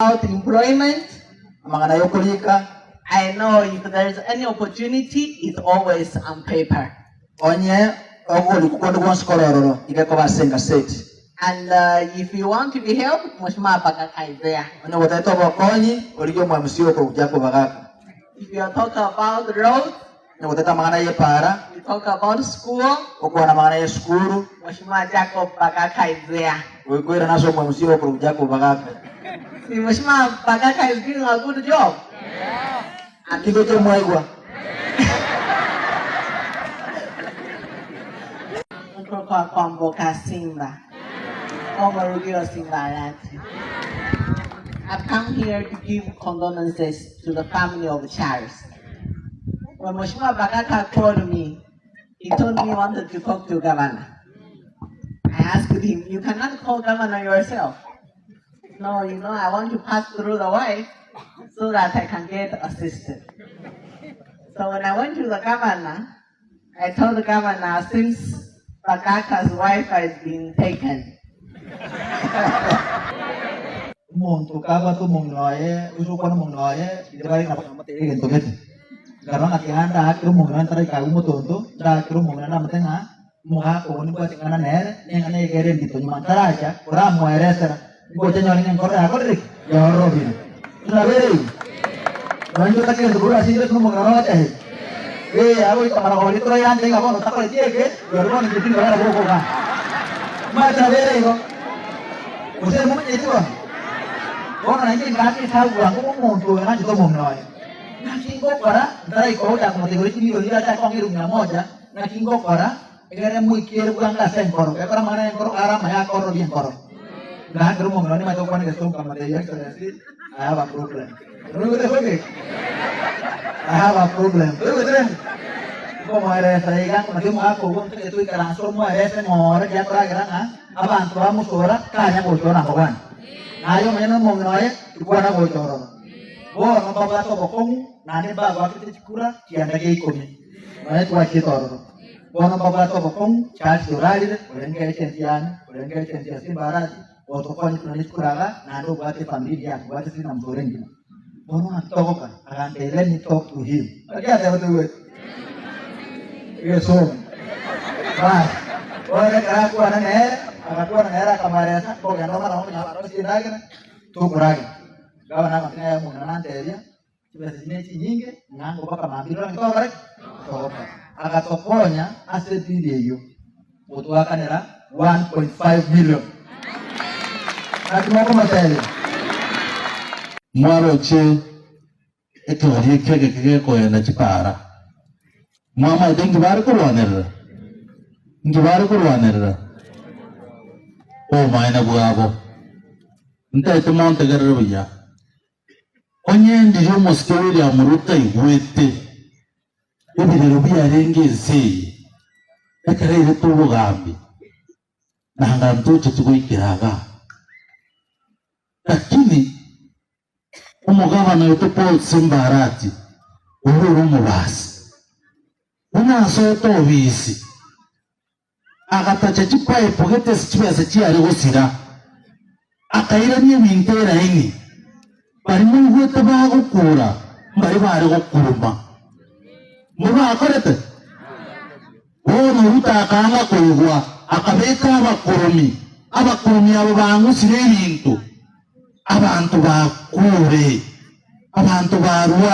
About employment, Amang'ana y'okorika. I know if there is any opportunity, it's always on paper. Onye ogorikwa konde gwonsi kore ororo, iga ekoba ase engaseti. And if you want to be helped, Mheshimiwa Bagaka is there. Onye gotagete obokonyi, origie omwamisi okorokwa Jacob Bagaka. If you talk about roads, Onye gotagete amang'ana y'epaara, you talk about school, okwana amang'ana y'esukuru, Mheshimiwa Jacob Bagaka is there. goikoirana ase omwamisi okorokwa Jacob Bagaka. See, Mheshimiwa Bagaka is doing a good job. I'm Kinto sure. mwaigwa. Nkorokwa Kwamboka Simba. Omorugiro Simba Arati. I've come here to give condolences to the family of Charles. When Mheshimiwa Bagaka called me, he told me he wanted to talk to governor. I asked him, you cannot call governor yourself. No, I want to pass through the wife so that I can get assistance. So when I went to the governor, I told the governor, since Bagaka's wife has been taken, Omonto kabwate omong'ina oye, gose okwana omong'ina oye, riria bare nabo namotebi egento gete. Nkarora ng'a tiga ndaakere omong'ina oye ntaraika agwo motonto, ndaakere omong'ina ndamotebie ng'a omogaka ogo nimbwate eng'ana nere, na eng'ana eye ekere endito nyuma ntaracha koramoeresera, ngocha nyore ng'a enkoro yakorire ki? Yaororobire. Buna bere igo, nonya intwe otake gento korwa ase intwe buna omong'ina ore ogotebi, Ee, agoika maragoba riria torairante ng'a bono otakoreti eke, rirorio bono intwe tindi kobera bogokogana. Omanyete nabo ere igo? Gose momanyeti bono? Bono nainche ngaaka esabu bwango bw'omonto oyo nanchete omong'ina oye. Naki ngokora ntaraika gochaka komoteberia chimilioni ibere achake kong'a elifu mia moja, naki ngokora egere moikere bwango ase enkoro, ekero amang'ana y'enkoro are amaya akororobia enkoro. Ngaakera omong'ina one nimanyete gokwana egesongo nkamotebia, Your Excellency, I have a problem. Oigwete gose? I have a problem. Oigwete rende? Nkomoeresa iga, nkomotebi omogaka ogo ntagete oikaranse omoerese ng'ore riria akoragera ng'a abanto bamosora tanya gocha ororo nambabwane. Naye omonyene nomong'ina oye tikwana gocha ororo. Bono mbabwate obokong'u naende mbagoakete chikura kianda gia ikomi nonya twachiete ororo. Bono mbabwate obokong'u Charles orarire, orenge agent yane, orenge agent ya Simba Arati, otokonyete nonya chikura iga naende obwate efamiri engiya atobwate siri na msore engima. Bono ng'aki togokora? Agantebia let me talk to him. Naki ateba toigwete? Egesongo. Bas, bono ekero akwana nere, agakwana nere akamoeresa, nkogenda omana omonye abarosie endagera, tokoragera. Gavana agontebia ng'a omong'ina nantebia, chibesa echi nechinyinge, ng'a nkoboka mambia rora ng'a togokora ki? Togokora. Agatokonya ase ebill eyio, gotoakanera 1.5 million. Naki mokomotebia? Mwaroche ekegori ekio egeke gekoenda chipaara, mwamaete inki bare korwanerera? Inki bare korwanerera? Obomaene bwabo. Ntaete montegerere buya. Onye ndiria omosike William Ruto aigwete ebirero biarenge ense eye, ekero airete obogambi, nanga ntocheti goikera igaa. Lakini omogabana oito Paul Simba Arati, oyio ore omobasi, buna asoete obisi, agatacha chipaipu gete ase chibesa chiare gosira, akairania ebinto eraini, baria moigwete bagokura mbaria bare gokuruma. Mbobakorete? Bono Ruto akaanga koigwa, akabeka abakurumi, abakurumi aba bang'usire ebinto, abanto bakure, abanto barwarire.